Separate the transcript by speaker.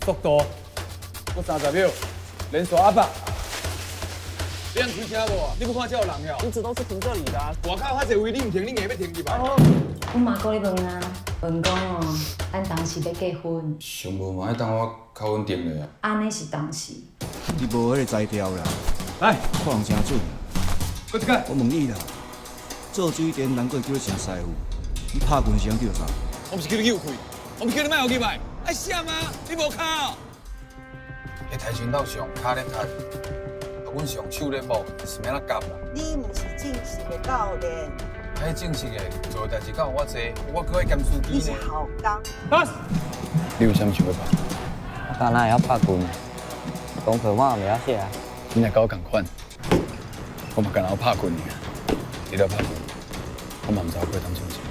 Speaker 1: 速度，閣30秒，連續壓迫。你通開車無啊？你閣看這有人了？
Speaker 2: 一直都是停這裡的啊。
Speaker 1: 外口較濟位，你毋停，你硬欲停入來。
Speaker 3: 阮媽閣咧問啊，問講哦，咱當時欲結婚，
Speaker 4: 上無嘛愛等我較穩定咧啊。
Speaker 3: 按呢是當時。
Speaker 5: 你無彼个才調啦，
Speaker 1: 來，
Speaker 5: 看人誠準。
Speaker 1: 閣一擺。
Speaker 5: 我問你啦，做水電難過叫你成師傅，你拍拳是通叫啥？
Speaker 1: 我毋是叫你去有氣，我毋是叫你莫予入來，愛閃啊！你無跤。
Speaker 4: 彼跆拳道上跤咧踢，阮上手咧摸，是欲按怎夾啦？
Speaker 6: 你毋是正式的教練，
Speaker 4: 彼正式的做的代誌敢有我濟，我閣愛兼司機
Speaker 6: 你是
Speaker 4: 呢。
Speaker 6: 校工。
Speaker 4: 你有啥物想欲拍？
Speaker 7: 我敢若會曉拍拳，功課我也袂曉寫啊。
Speaker 4: 你若佮我仝款，我嘛敢若曉拍拳爾。你著拍拳，我嘛毋知我會當創啥。